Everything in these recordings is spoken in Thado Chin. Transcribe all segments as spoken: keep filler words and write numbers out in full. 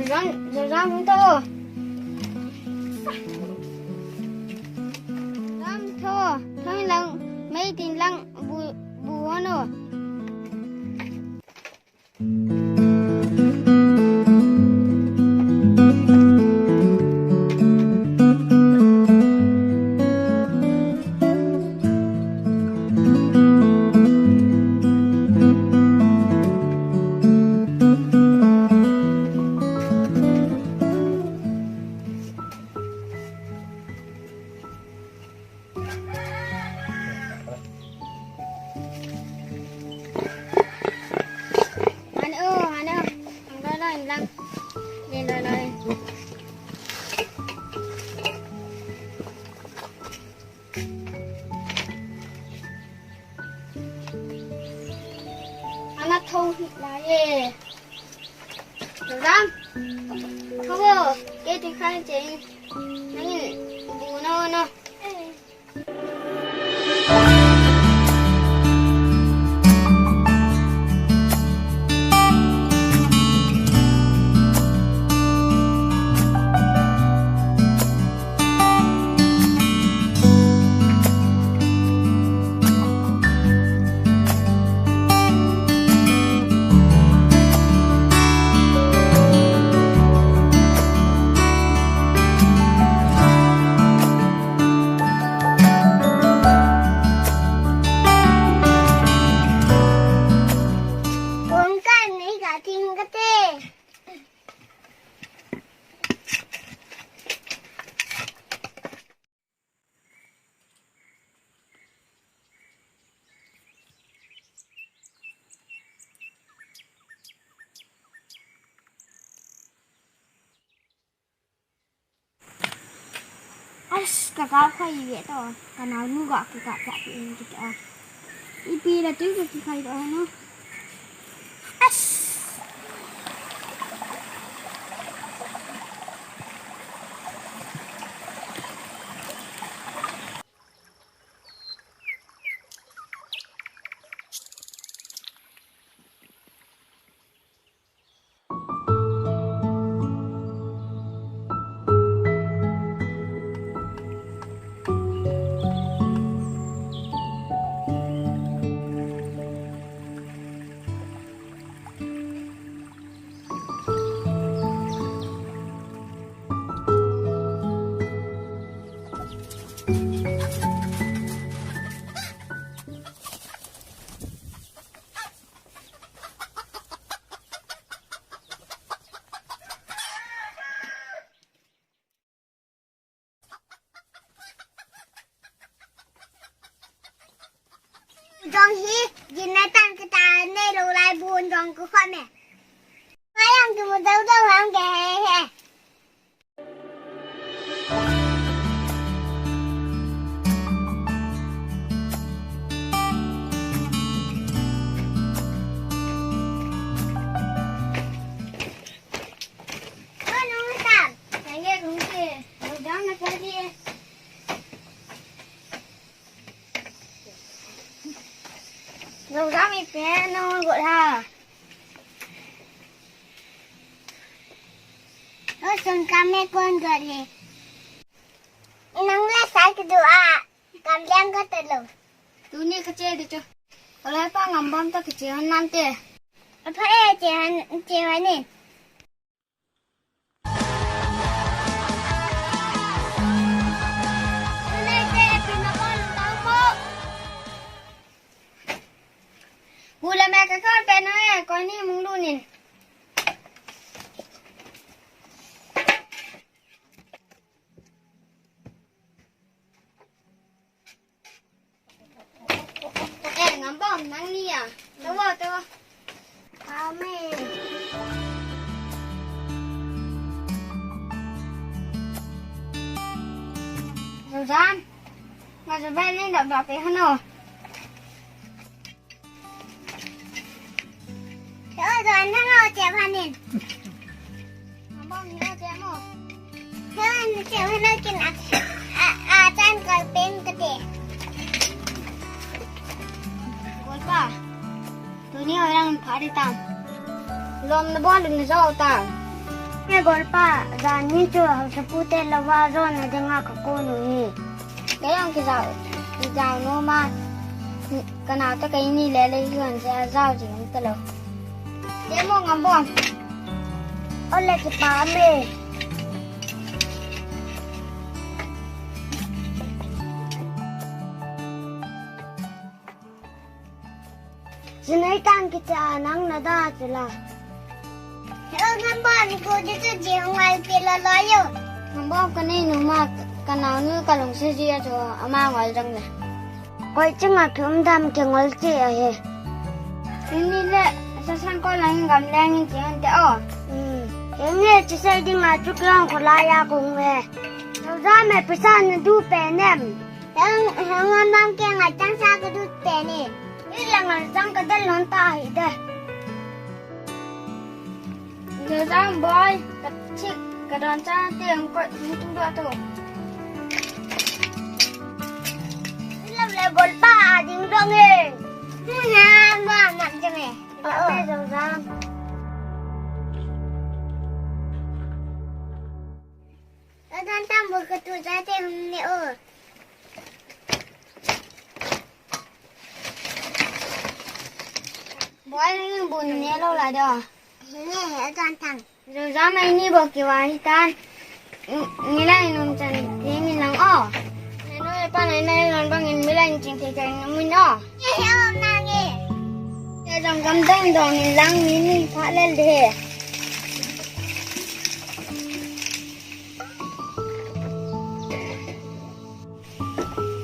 Zam, zam, zam, to. Zam, to. Thoi lang, mei tin lang, bu, bu, ano. Hano, hano. Ang loi, loi, lang. Yan, loi, loi. Ana thong hi la ye. Ram. Thong o. Ke ti khai che. Nang bu no no. Kong kan ni ka ting ka te. As, ka kap kha i ve to. Ka nau nu ga ka kap kha i ve to. Ipi la tu ka kikhai to no. As. Jong hi, jin na tan ka ta ne lo lai bun jong ko kha me. Ka yang ki mo dau dau hang ke he he. Lo dam i pe no go ha. Lo sun kam me kon go le. Inang le sa ki du a. Kam liang ka ta lo. Tuni ka che de cho. Ala pa ngam bam ta ki che han nan te. Apha e che han che han ni. Bula me ka kon pe no e, ko ni mung lu nin. Eh, ngam bam nang ni ya. Tawa, tawa. Amen. Susan, nga Susan ni dap dap pe hano. Oi, don hang o che phanin. Abang ni o che mo. Hang che phan o kin a. A, a chan kal pen ka te. Golpa. Tuni o yang pha de tam. Lom nabol le najou ta. He golpa, jani chu haosapu te louva jona dinga kakon u hi. Kei jong kijao, kijao nom a. Kanao toh keini le le hon jeh a jao jing talou. Te mo Ngambom. Ole kipa me. Sinei tang kicha nang nada chula. Hello, Ngambom, ko di tu ji ngai pe la la yo. Ngambom, kanei nom a, kanaonu kalungset ji a chu ama ngai jong le. Koi chinga kium dam kingol che ahi. Ini le, sasan ko lang gamleng in che ante o. Hmm. Ini chisei dinga chu kiong ko la ya kung he. Jao jao me pisa nadu pe nem. Tang, hang ngang ke ngai tang sa ka du te ni. Ni la ngai tang ka dal non ta hi de. Ni tang boy, ka chik, ka don cha te ang ko ni tung do to. Ni la le golpa ding dong e. Ni na ma ma je me. Ka pe jong jang. Adan tam bu ka tu ja te hum ne o. Boy, ni bu ne lou lai do. Ne, adan tam. Jao jao mai ni bu kiva hi tan. Ni lai nung chan te ni lang o. Nanu e pa nai nai lang bang in mi lai ching te te ni mu no. Ye he o na nge. Te jong gam dong dong ni lang ni ni pha lel de.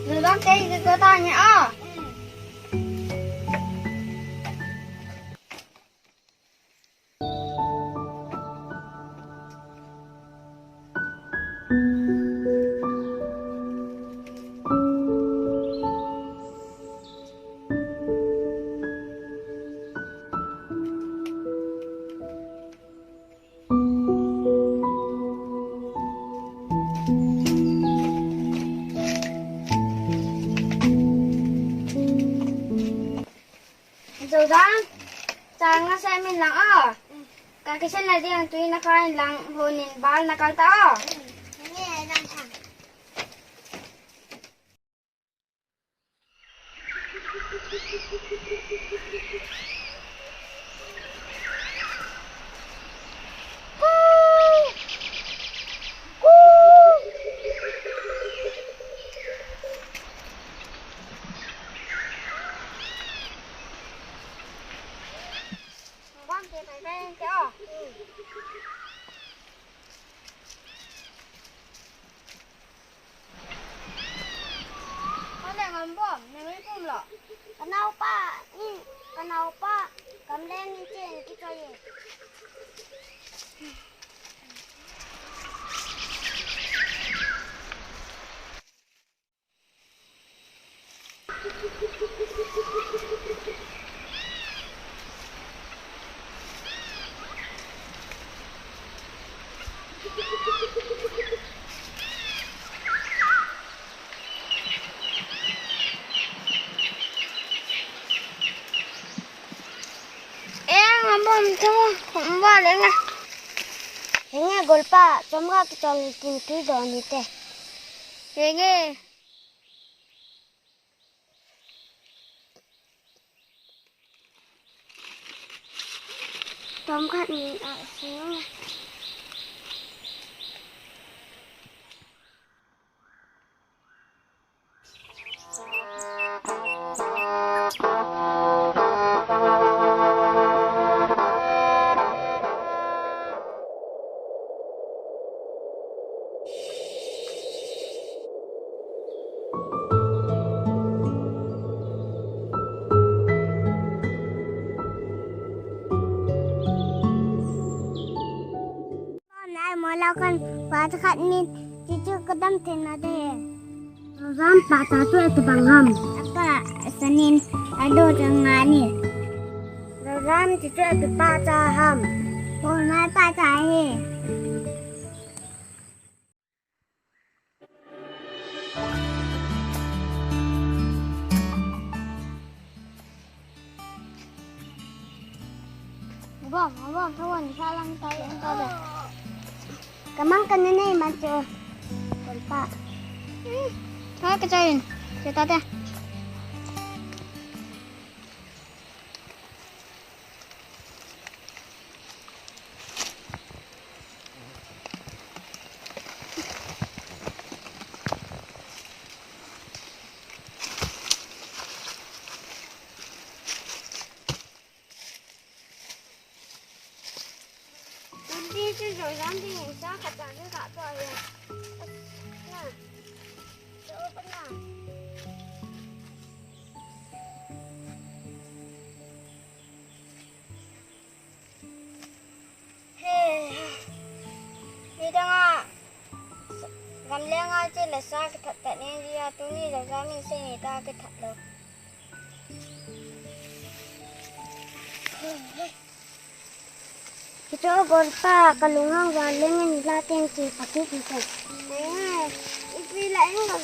Lu bang te ke ko ta ni a. Jao jao, chang na se min lang a. Ka kisan na ding tui na kai lang honin bal na kal ta a. Ole Ngambom, nang i pum lo. Ka naopa, ni, ka naopa, gamleng in chen kichoi e. Eh, Ngambom thu, kumba lenga. Henge golpa, chomkhat kichol kin tui do ni te. Henge. Chomkhat ni a sing. Nai mo lau kan pa cha khat min, chuchu ka dam thei na de. Jao jao pa cha chu ati bang ham. Aka sanin ado jang ngani. Jao jao chuchu ati pa cha ham. Pon mai pa cha hi. Bom, bom, thawon, sa lang tayo, ang tayo. Kamang ka na na, man, so. Kulpa. Hmm, ha, ka chain. Sa tata. Tun ti chu Joylan dingin sa khat tah chu kah tua hi. Na. Chu pa na. He. Midang a gamleng a che le sa kithat tah ni ji a, tuni Joylan min sei ni ta kithat lou. Kicho gol pa, ka lunghang va leng in la ten che pa kit ni ko. Eh, ipi la eng la.